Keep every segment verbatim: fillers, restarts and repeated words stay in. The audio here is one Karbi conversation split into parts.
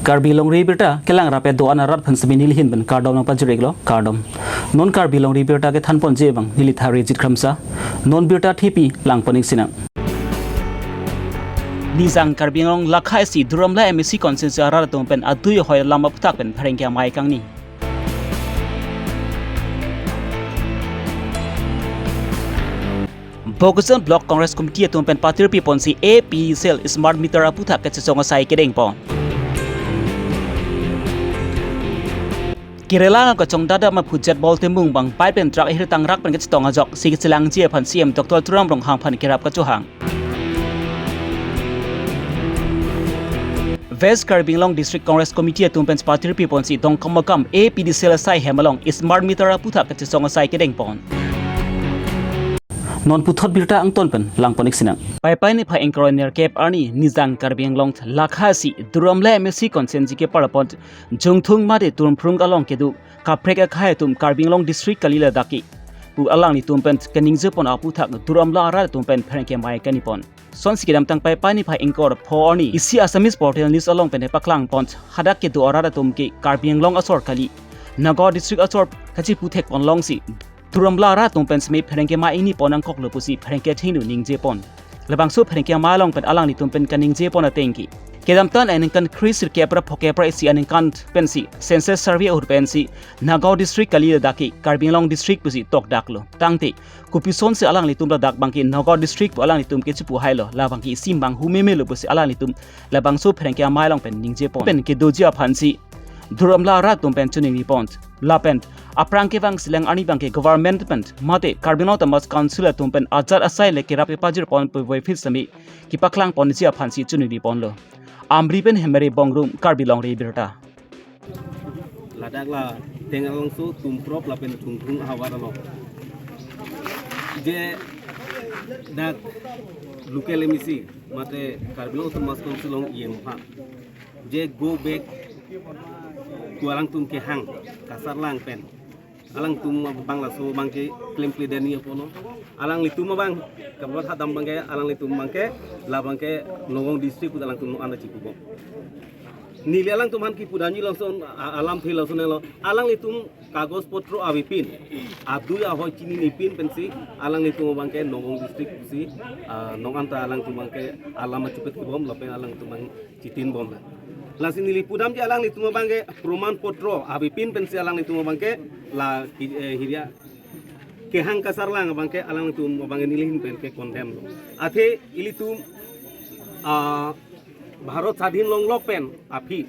Karbi Longri Abirta kelang rap-et do-an arat aphan semi nelihin pen kardom nangpajir-iklo, kardom. Non Karbi Longri Abirta kethanponji abang neli Tharijit Kramsa. Non birta thepi langpon-ik sinang. Nijang Karbi Anglong lakha isi Duar Amla M A C constituency arat atum pen adui ahoi alam aphuthak pen pherangke amei kangni. Bokajan Block Congress Committee atum pen patirpiponsi A P D C L smart meter aphuthak kachesong asai kedengpon. Kerala along kachongdat dam aphu jet bol temung bang bike pen truck ahir tangrak pen kachetong ajoksi kachelangji aphan C M Doctor Tuliram Ronghang aphan kerap kachohang. West Karbi Anglong District Congress Committee atum pen patirpiponsi Dongkamukam A P D C L asai hem along smart meter aphuthak kachesong asai kedengpon. Non puthot birta angton pen langpon-ik sinang. Paipai niphai ingkoi ra nerkep arni Nijang Karbi Anglong lakha isi Duar Amla M A C constituency kepar apot Jungthung mate Tumprung along kedo kaprek akhei atum Karbi Anglong District kali ladak ke pu alanglitum pen kaningjepon aphuthak Duar Amla arat atum pen pherangke amei kangnipon. Sonsi kedamtang Paipai niphai ingkoi ra pho arni isi Assamese portal news along pen paklangpon, hadak kedo arat atum ke Karbi Anglong asor kali, Nagaon District asor kachiputhekpon longsi Duar Amla arat atum pen semi pherangke amei ingnipon nangkoklo pusi pherangke athengno ningjepon. Labangso pherangke amei along pen alanglitum pen kaningjepon ateng ke kedamtang aningkan kre sirkep ra phokep ra isi aningkan pensi census survey ahut pensi Nagaon District kali ladak ke Karbi Anglong District pusi tokdaklo. Tangte kopisonsi alanglitum ladak abangke Nagaon District pu alanglitum kechipu hailo, labangke isi manghu memelo pusi alanglitum labangso pherangke amei along pen ningjepon. Pen kedoji aphansi Duar Amla arat atum pen chiningripon. Lapen aphrang kevang silang arni abangke government pen mate Karbi Anglong Autonomous Council atum pen ajat asai le kerap kepajirpon puvoiphit semi kepaklangponji aphansi chiningriponlo. Amri pen Hemari Bongrung, Karbi Longri Abirta. Ladak la Tengalangso, Tumprok lapen Jungthung ahavar along. Je dak local M A C mate Karbi Anglong Autonomous Council along E M aphan je go back to alangtum kehang kasarlang pen alangtum abang laso abangke klemkledetji apotlo. Alanglitum abang kaprek adam abangke alanglitum abangke labangke Nagaon District pu alangtum non anda chipubom. Neli alangtum aphan kipudamji lason a-, alamthe lasonlo. Alanglitum kagos potro avepin, adui ahoi chininepin pensi alanglitum abangke Nagaon District pusi, ah, non anta alangtum abangke alam achupet kebom lapen alangtum abang chitinbomlo. Lasi neli pudamji alanglitum abangke proman potro avepin pensi alanglitum abangke la ki-, eh, hirya kehang kasarlang abangke alanglitum abangke nelihin pen ke condemn lo. Athe ilitum, ah, Bharat Sadhin longlok pen aphi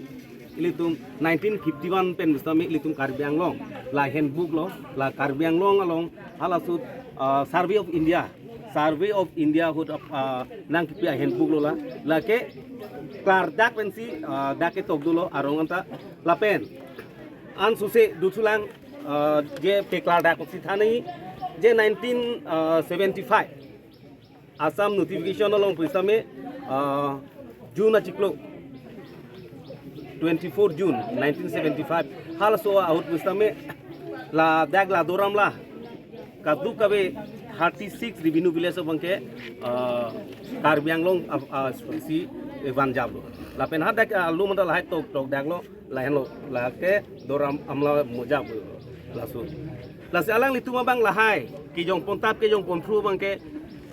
ilitum nineteen fifty-one pen pusitame ilitum Karbi Anglong la handbook lo, la Karbi Anglong along halaso, ah, Survey of India, Survey of India ahut, ah, nangkipi a-handbook lo la, lake klardak pensi, ah, dak ketok dolo arong anta lapen ansose duthulang, ah, je peklardak si thanji je nineteen seventy-five Assam notification along pusitame, ah, June achiklo, twenty-four June nineteen seventy-five, halaso ahut pusitame ladak la Duar Amla kadokave thirty-six revenue village abangke, ah, Karbi Anglong, ah, ah, si vanjaplo. Lapen hadak, ah, lo mandal hai tok tokdaklo. Lahenlo, lake Duar Amla mojap laso. Lasi alanglitum abang lahai kejongpontap kejongponphru abangke,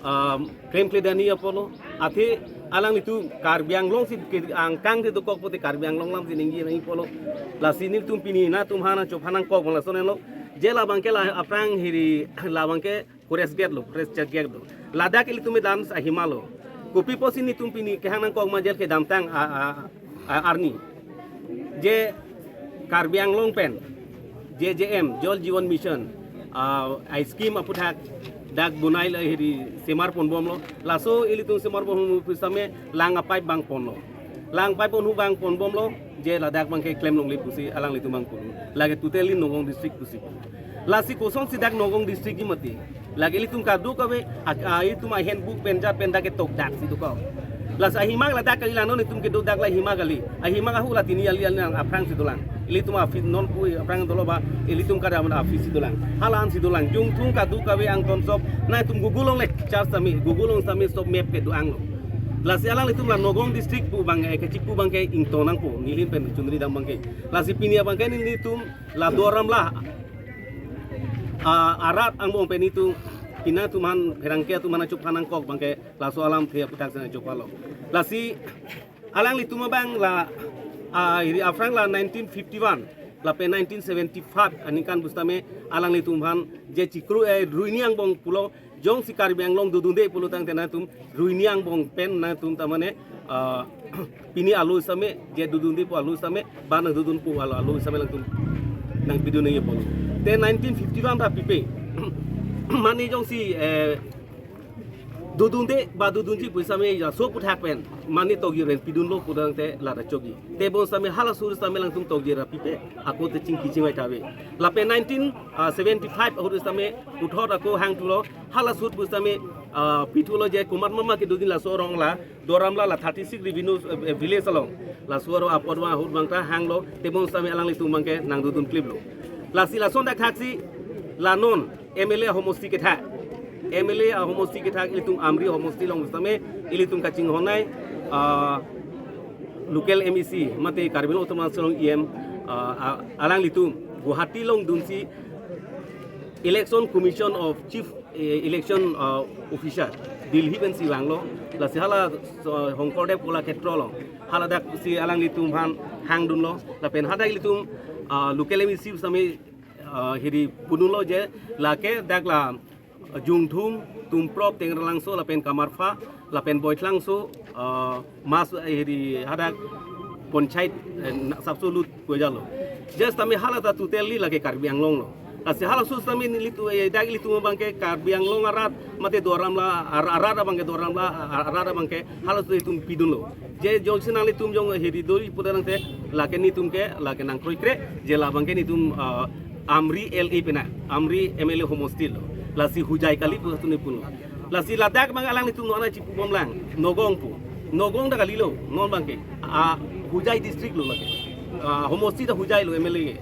um, klemkledetji apotlo. Athe alanglitum Karbi Anglong si ke angkang si dokok pute Karbi Anglong alam si ningje nangji apotlo. Lasi nelitum pini nangtum aphan nangchophan nangkok abang lasonlo. Je labangke la aphrang hiri labangke forest gate lo, forest check gate lo. Ladak ilitum dance ahima lo. Kopi pusi nelitum pini kehang nangkok ma je kedamtang a, a, a, arni je Karbi Anglong pen J J M, Jal Jeevan Mission, ah, a-scheme aphuthak dak bonai lahiri semarponbomlo. Laso ilitum semarponbom pusitame lang a-pipe vangponlo. Lang pipe ponhu vangponbomlo, je ladak abangke klemlongle pusi alanglitum vangpon. Lake totally Nagaon District pusi. Lasi kosonsi dak Nagaon District ji mati. Lake ilitum kadokave, a, a, ilitum a-handbook pen ja pen dak ketokdak si dokok. Lasi ahima ladak kali la non ilitum kedodak la ahima kali. Ahima ahut la tini ali ali nang aphrang si dolang. Ilitum office non pu aphrang dolo ba, ilitum kada man office si dolang. Hala an si dolang. Jungthung kadokave angtonsop. Nangtum Google along le search sami, Google along sami sop map kedo-anglo. Lasi alanglitum la Nagaon district pu abang, eh, kechipu abangke ingtong nangpo, neli pen chunri dam abangke. Lasi pini abangke nelitum la Duar Amla, ah, arat angbong pen nelitum, pini atum aphan, pherangke atum aphan chupha nangkok abangke, laso alamthe aphuthak si nangchupha lo. Lasi alanglitum abang la, ah, iri aphrang la nineteen fifty-one lapen nineteen seventy-five aningkan pusitame alanglitum aphan je chikru, eh, ruini angbong pulo, jongsi Karbi Anglong dodunde pulo tangte nangtum ruini angbong pen nangtum tamane, ah, pini alo sitame, je dodunde pu alo sitame, ba nangdodun pu alo, alo sitame nangtum nangpidun nangji pulo. Te nineteen fifty-one ta pipe. Mane jongsi, eh, dodunde ba dodunji pu sitame laso aphuthak pen mane tokjir pen pidunlo pu tangte lata chokji. Tebonsitame halaso sitame alangtum tokjir ra pipe, ako te chingki chingvai ta ave. Lapen nineteen seventy-five ahut sitame puthot ako hangthulo, halaso ahut sitame, ah, pithulo je komat mama kedodun laso arong la Duar Amla la thirty-six revenue, eh, village along. Laso arong apor abang ahut abang ta hanglo, tebonsitame alanglitum abangke nangdodun kliplo. Lasi lason dak thaksi la non M L A ahomosti kethak. M L A ahomosti kethak ilitum Amri ahomosti along pusitame ilitum kachinghon ai, ah, local M A C, mate Karbi Anglong Autonomous Council E M, ah, ah, alanglitum Guwahati along dunsi Election Commission of Chief, eh, Election, ah, Officer Delhi pensi vanglo. Lasi hala, ah, Shonkordev Kolakhetro along. Hala daksi alanglitum aphan hangdunlo. Lapen hadak ilitum, ah, local M A C sitame, ah, hiri pudunlo je lake dak la Jungthung, Tumprop, Tengralangso, lapen Kamarpha, lapen Boithlangso, ah, mas, eh, hiri hadak panchayat, eh, na-, sapso lut kojalo. Just tame hala ta totally lake Karbi Anglong lo. Lasi halaso sitame nelitum, eh, dak ilitum abangke Karbi Anglong arat, mate Duar Amla ar-, arat abangke Duar Amla ar-, arat abangke halaso itum pidunlo. Je jongsi nanglitum jong hiri doi pu tangte lake nelitum ke lake nangkroikre, je labangke nelitum, ah, Amri L A pena, Amri M L A homosti lo. Lasi Hojai kali pu tuni pulo. Lasi ladak abang alanglitum non ana chipubomlang, Nagaon pu. Nagaon ta kalilo, non abangke. Ah, Hojai district lo lake. Ah, homosti ta Hojai lo M L A ke.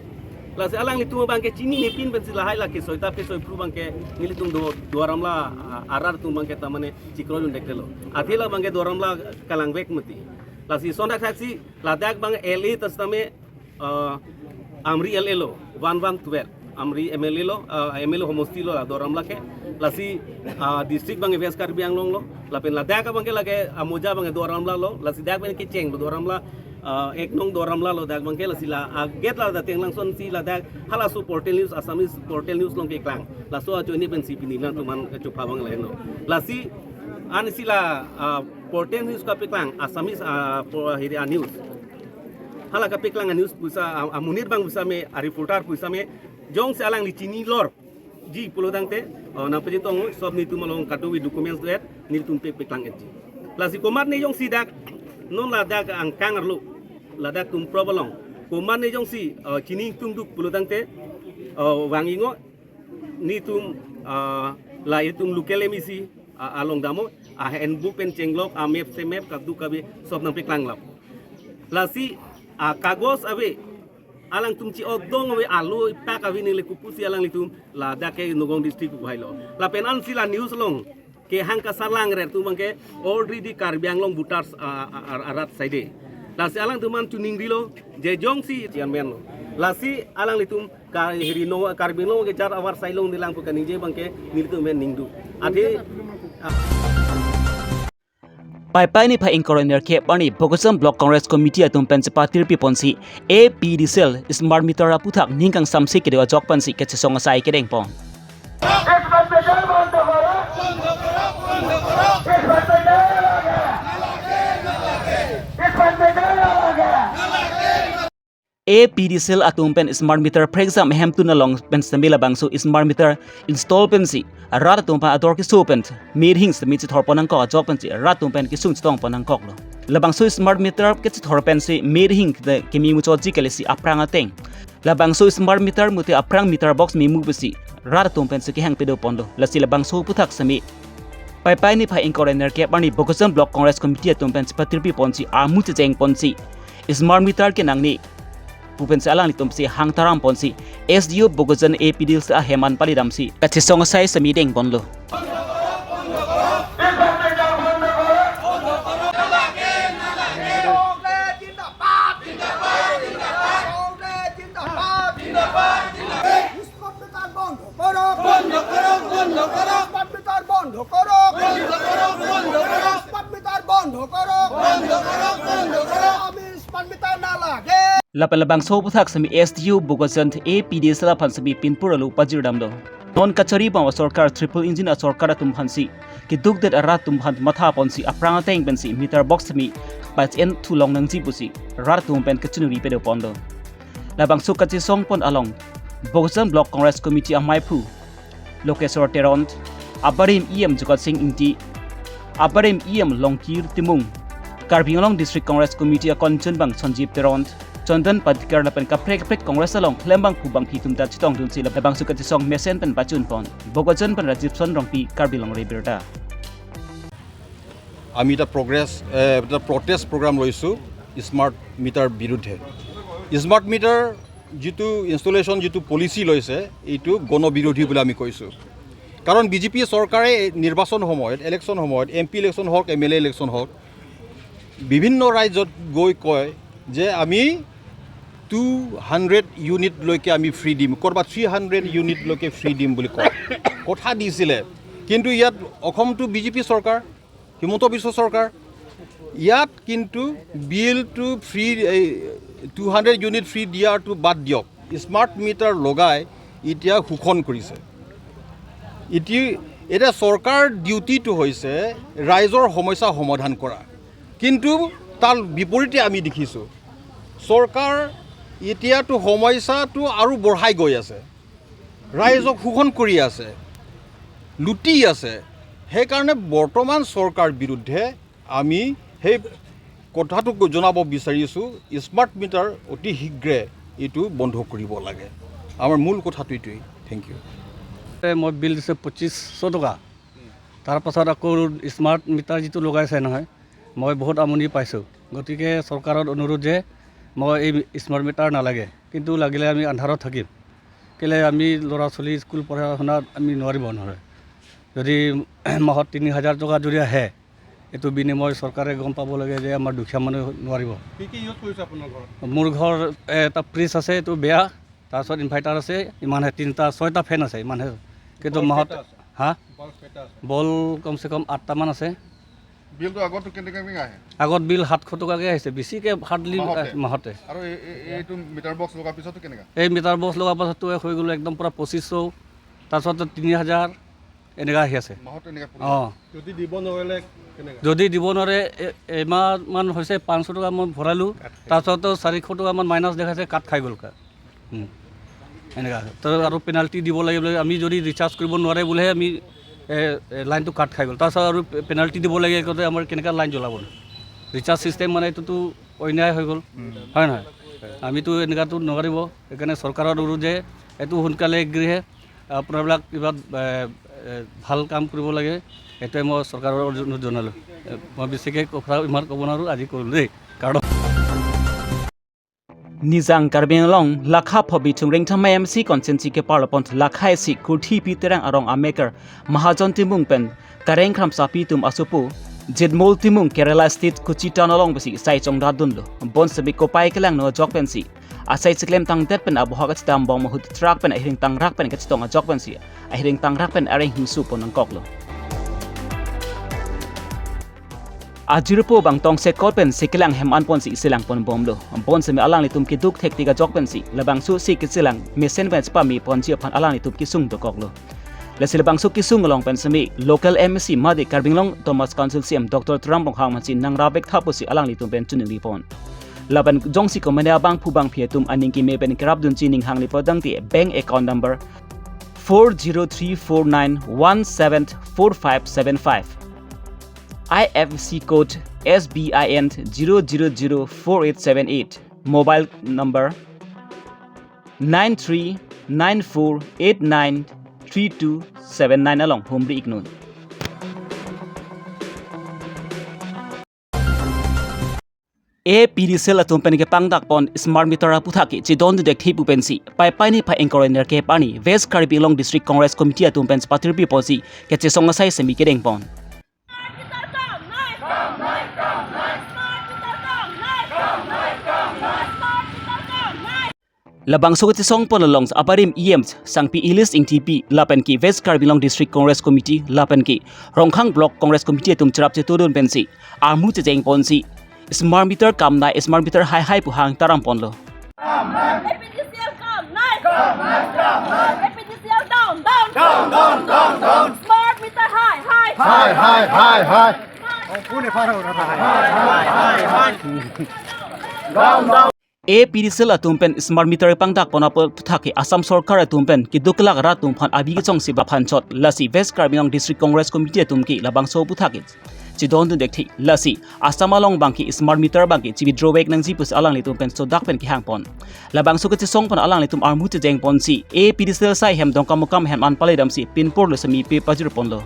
Lasi alanglitum abangke chinine pin pensi lahai lake soi ta pe soi phru abangke nelitum do Duar Amla, ah, arat atum abangke tamane chikro dun deklelo. Athe labangke Duar Amla kalangvek mati. Lasi lason dak thaksi ladak abang L A ta sitame, ah, Amri L A lo, one one twelve. Amri M L A lo, ah, M L A homosti lo la Duar Amla ke. Lasi, ah, district abangke West Karbi Anglong lo. Lapen ladak abangke lake amoja abangke Duar Amla lo. Lasi dak abangke kecheng lo Duar Amla, ah, ek nong Duar Amla lo dak abangke. Lasi la, ah, gate la dateng langson si ladak halaso portal news, Assamese portal news along keklang. Laso ajoine pensi pini nangtum aphan kachupha abang lahenlo. Lasi ansi la, ah, portal news kapeklang, Assamese, ah, po-, hiri a-news. Hala kapeklang a-news pusitame, ah, amonit abang pusitame, a-reporter pusitame, jongsi alangli chini lorji pulo tangte, oh, nangpachetong, sob nelitum along kadokave documents do-et, nelitum pe peklang-etji. Lasi komatne jongsi dak, non ladak angkang arlo, ladak Tumprop along. Komatne jongsi, oh, chini ingtungduk pulo tangte, oh, vang-iknon, nelitum, ah, la itum local M A C, ah, along damnon, a-handbook pen chenglok, a-map semap, kadokave, sob nangpeklang lapu. Lasi, ah, kagos ave, alangtum chi-otdun ave, alo ipak ave neli kopusi alanglitum, ladak ke Nagaon district pu hai lo. Lapen ansi la news along, kehang kasarlangre atum abangke already Karbi Anglong voters, ah, ah, ah, arat side. Lasi alangtum aphan chiningrilo, je jongsi chairman lo. Lasi alanglitum ka hiri no Karbi Anglong ke jar avar sai longlelang pu kaningje abangke nelitum amen ningduk. Athe, ah, Paipai niphai ingkoi ra nerkep arni Bokajan Block Congress Committee atum pensi patirpi ponsi A P D cell smart meter aphuthak ning kangsamse kedo ajok pensi kachesong asai kedengpon. A P D cell atum pen smart meter phrekjam hemtun along pen sitame labangso smart meter install pensi rat atum pen ador keso pen mirhing sitame chithorpon nangkok ajok pensi rat atum pen kesung chetongpon nangkoklo. Labangso smart meter kechithor pensi mirhing keme muchotji kali si aphrang ateng. Labangso smart meter mate aphrang meter box memu pusi rat atum pensi kehang pedoponlo. Lasi labangso aphuthak sitame Paipai niphai ingkoi ra nerkep arni Bokajan Block Congress Committee atum pensi patirpi ponsi amu checheng ponsi smart meter kenangne pu pensi alanglitum si hang taram ponsi S D O Bokajan A P D cell ahem an palidamsi kachesong asai sitame dengponlo. Lapen labangso aphuthak semi S D O Bokajan A P D C L aphan semi pinpur alu pajirdamlo. Non kachari bang sorkar triple engine asorkar atum aphansi keduk det arat atum aphan matha ponsi aphrang ateng pensi meter box semi pach en thulong nangji pusi rat atum pen kachiningri pedo ponlo. Labangso kachesong pon along Bokajan Block Congress Committee amaiphu Lokeswar Teron, abarim E M Jugat Sing Ingti, abarim E M Longkir Timung, Karbi Anglong District Congress Committee akon chunbang Sanjib Teron, Chandan Padikar lapen kaprek kaprek Congress along klembangphu bangphi atum ta chetongdunsi labangso kachesong mesen pen pachun pon. Bokajan pen Rajiv Son Rongpi, Karbi Longri Birta. আমি এটা প্ৰগ্ৰেছ, এ, এটা protest programme লৈছোঁ smart meter বিৰুদ্ধে। Smart meter যিটো ইনষ্টলেশ্যন, যিটো পলিচি লৈছে, এইটো গণবিৰোধী বুলি আমি কৈছোঁ। কাৰণ বি জে পি চৰকাৰে এই নিৰ্বাচন সময়ত, ইলেকশ্যন সময়ত, এম পি ইলেকশ্যন হওক, এম এল এ ইলেকশ্যন হওক, বিভিন্ন ৰাজ্যত গৈ কয় যে আমি টু হাণ্ড্ৰেড ইউনিটলৈকে আমি ফ্ৰী দিম, ক'ৰবাত থ্ৰী হাণ্ড্ৰেড ইউনিটলৈকে ফ্ৰী দিম বুলি কয়, কথা দিছিলে। কিন্তু ইয়াত অসমটো বি জে পি চৰকাৰ, হিমন্ত বিশ্ব চৰকাৰ, ইয়াত কিন্তু বিলটো ফ্ৰী, এই টু হাণ্ড্ৰেড ইউনিট ফ্ৰী দিয়াটো বাদ দিয়ক, স্মাৰ্ট মিটাৰ লগাই এতিয়া শোষণ কৰিছে। এটি, এতিয়া চৰকাৰ ডিউটিটো হৈছে ৰাইজৰ সমস্যা সমাধান কৰা, কিন্তু তাৰ বিপৰীতে আমি দেখিছোঁ চৰকাৰ এতিয়াতো সমস্যাটো আৰু বঢ়াই গৈ আছে, ৰাইজক শোষণ কৰি আছে, লুটি আছে। সেইকাৰণে বৰ্তমান চৰকাৰ বিৰুদ্ধে আমি সেই কথাটো জনাব বিচাৰিছোঁ, স্মাৰ্ট মিটাৰ অতি শীঘ্ৰে এইটো বন্ধ কৰিব লাগে। আমাৰ মূল কথাটো এইটোৱেই। Thank you. এ, মই বিল দিছোঁ পঁচিছশ টকা, তাৰ পাছত আকৌ স্মাৰ্ট মিটাৰ যিটো লগাইছে নহয়, মই বহুত আমনি পাইছোঁ। গতিকে চৰকাৰত অনুৰোধ যে মই এই স্মাৰ্ট মিটাৰ নালাগে, কিন্তু লাগিলে আমি আন্ধাৰত থাকিম। কেলে আমি ল'ৰা ছোৱালী স্কুল পঢ়া শুনাত আমি নোৱাৰিব নহয়। যদি মাহত তিনি হাজাৰ টকা যদি আহে, এইটো বিনিময় চৰকাৰে গম পাব লাগে যে আমাৰ দুখীয়া মানুহ নোৱাৰিব। কি কি ইউজ কৰিছে আপোনাৰ ঘৰত? মোৰ ঘৰ, এ, এটা ফ্ৰিজ আছে, এইটো বেয়া, তাৰপিছত ইনভাৰ্টাৰ আছে, ইমানহে তিনিটা, ছয়টা ফেন আছে, ইমানহে। কিন্তু বাল্ব মাহত, কেইটা আছে? হা? বাল্ব কেইটা আছে? বাল্ব কমচে কম আঠটামান আছে। বিলটো আগতো কেনেকে কেনেকে আহে? আগত বিল সাতশ টকাকে আহিছে, বেছিকে হাৰ্ডলি মাহতে? মাহতে। আৰু এই, এই, এইটো মিটাৰ বক্স লগোৱাৰ পিছতো কেনেকা? এই মিটাৰ বক্স লগোৱাৰ পাছতো হৈ গ'ল একদম পূৰা পঁচিছশ, তাৰপিছত তিনি হাজাৰ, এনেকা আহি আছে। মাহত এনেকা পৰি অ। যদি দিব নোৱাৰিলে কেনেকা? যদি দিব নোৱাৰে, এ-, এমাহমান হৈছে পাঁচশ টকা মই ভৰালোঁ, তাৰপিছতো চাৰিশ টকামান মাইনাছ দেখাইছে, কাট খাই গ'ল কা। উম। এনেকা। তো আৰু পেনাল্টি দিব লাগে বোলে, আমি যদি ৰিচাৰ্জ কৰিব নোৱাৰে বুলিহে আমি, এ, এ, লাইনটো কাট খাই গ'ল। তাৰপিছত আৰু পে-, পেনাল্টি দিব লাগে, কওঁতে আমাৰ কেনেকা লাইন জ্বলাব? ৰিচাৰ্জ ছিষ্টেম মানে এইটোতো অন্যায় হৈ গ'ল, উম। হয় নহয়? আমিতো এনেকাতো নোৱাৰিব। সেইকাৰণে চৰকাৰৰ অনুৰোধ যে এইটো সোনকালে গৃহে আপোনাবিলাক কিবা, এ, এ, ভাল কাম কৰিব লাগে, এইটোৱে মই চৰকাৰৰ অনুৰোধ জনালোঁ। এ, মই বেছিকৈ কথা ইমান ক'ব নোৱাৰোঁ, আজি কৰিলোঁ দেই। কাৰণ Nijang Karbi Anglong, Lakha Phobi Thungreng Thamai M C constituency kepar lapon Lakha isi Kurthi Piterang arong ameker Mahajon Timung pen Kareng Kramsapi atum asopo Jitmol Timung Kerala State Kochi Town along besi sai chongdadunlo. Bonsemi kopai kelangno ajok pensi asai chiklem tangdet pen aboha kachitambom ahut truck pen ahiring tangrak pen kachitong ajok pensi ahiring tangrak pen areng hingsu pon nangkoklo. Ajirpo bang tongsekot pensi kelang hem an ponsi selang ponbomlo. Bonsemi alanglitum keduk thektik ajok pensi labangso si keselang mesen pen chepame ponji aphan alanglitum kesung dokoklo. Lasi labangso kesung along pensemi local M A C mate Karbi Anglong Autonomous Council C E M Doctor Tuliram Ronghang mansi nangrabek tha pusi alanglitum pen chiningri pon. Lapen jongsi komane abangphu bangphi atum aning keme pen kerapdunji ning hangli podangte bank account number four zero three four nine one seven four five seven five, I F S C code S B I N zero zero zero four eight seven eight, mobile number nine three nine four eight nine three two seven nine along humri iknon. A P D C L atum pen kepangdak pon smart meter aputhak ke chidon dudek thip pu pensi Paipai niphai ingkoi ra nerkep arni West Karbi Anglong District Congress Committee atum pen patirpi ponsi kechesong asai semi kedeng pon. Labangso kechesong pon along abarim E M Sangpi Ilis Ingtipi lapen ke West Karbi Anglong District Congress Committee lapen ke Rongkhang Block Congress Committee atum cherap chetudun pensi armu checheng ponsi Smart meter kam nai, smart meter hai hai pu hang taram ponlo. A P D C L kam nai. Kam nai, kam nai. A P D C L down, down. Down, down, down, down. Smart meter hai hai. Hai, hai, hai, hai. Down, down. A P D C L atum pen smart meter pangdak pon aphuthak ke Assam sorkar atum pen keduk kelak rat atum aphan abi kechongsi baphan chot, lasi West Karbi Anglong District Congress Committee atum ke labangso aphuthak ke chedondun dekthi, lasi Assam along abangke smart meter abangke chi-withdraw back nangji pusi alanglitum pen sodak pen kehang pon. Labangso kachesong pon alanglitum armu chejeng ponsi A P D C L asai hem Dongkamukam hem an pale damsi pinpur lo semi pe pajir ponlo.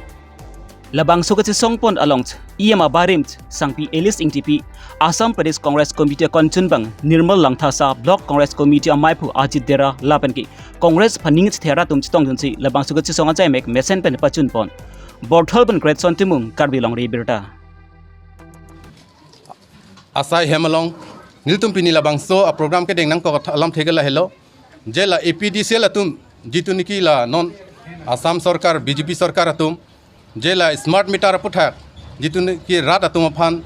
Labangso kachesong pon along E M abarim Sangpi Elis Ingtipi, Assam Pradesh Congress Committee akon chunbang Nirmal Langthasa, Block Congress Committee amaiphu Ajit Dera lapen ke Congress aphan ning chethera atum chetongdunsi labangso kachesong achai mek mesen pen pachun pon. Borthol pen Great Son Timung, Karbi Longri Abirta. Asai hem along nelitum pini labangso a program kedeng nangkok alam theke lahelo. Je la A P D C L atum jitu niki la non Assam sorkar B J P sorkar atum je la smart meter aphuthak jitu niki rat atum aphan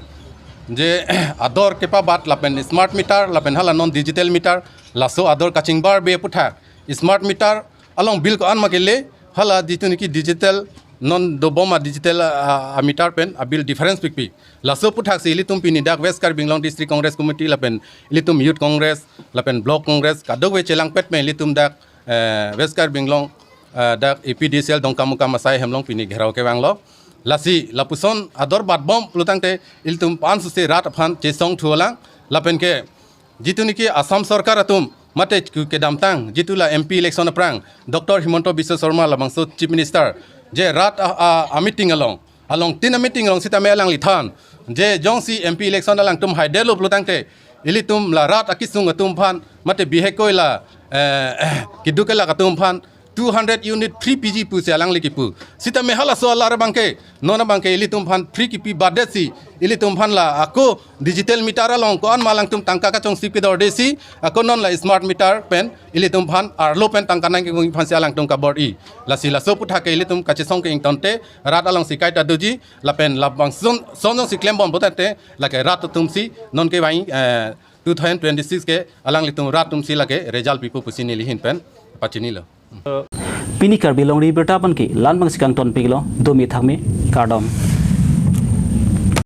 je ador kepabat lapen smart meter lapen hala non digital meter laso ador kachingbar be aphuthak smart meter along bill ko-an ma kele, hala jitu niki digital non dobom a digital a, a meter pen a bill difference pikpi. Laso aphuthak si ilitum pini dak West Karbi Anglong District Congress Committee lapen ilitum Youth Congress lapen Block Congress kadokave chelangpet pen ilitum dak, eh, West Karbi Anglong, eh, dak A P D C L Dongkamukam asai hem along pini gherao kevanglo. Lasi lapuson ador batbom pulotangte ilitum pansuse rat aphan chesong thulang lapen ke jitu niki Assam sorkar atum mate ku kedamtang jitu la M P election aphrang Doctor Himanta Biswa Sarma labangso Chief Minister je rat a, a, a meeting along, along tin a meeting along sitame alangli than je jongsi M P election alangtum haidelo pulotangte ilitum la rat akesung atum aphan mate bihekoi la, eh, keduk kelak atum aphan two hundred unit free piji pusi alangli kipu. Sitame halaso alar abangke non abangke ilitum aphan free kipi badetsi ilitum aphan la ako digital meter along ko-an ma alangtum tangka kachongsi kedor desi ako non la smart meter pen ilitum aphan arlo pen tangka nangkevung aphansi alangtum kabor-i. Lasi laso aphuthak ke ilitum kachesong ke ingtonte rat alongsi kaita doji lapen labangson son jongsi klembom pulotangte lake rat atumsi non kevang, eh, two thousand twenty-six ke alanglitum rat atumsi lake result pipo pusi neli ahin pen pachinilo. Pini Karbi Longri Abirta aphan ke la-an abangsi kangtonpiklo, dome thakme, kardom.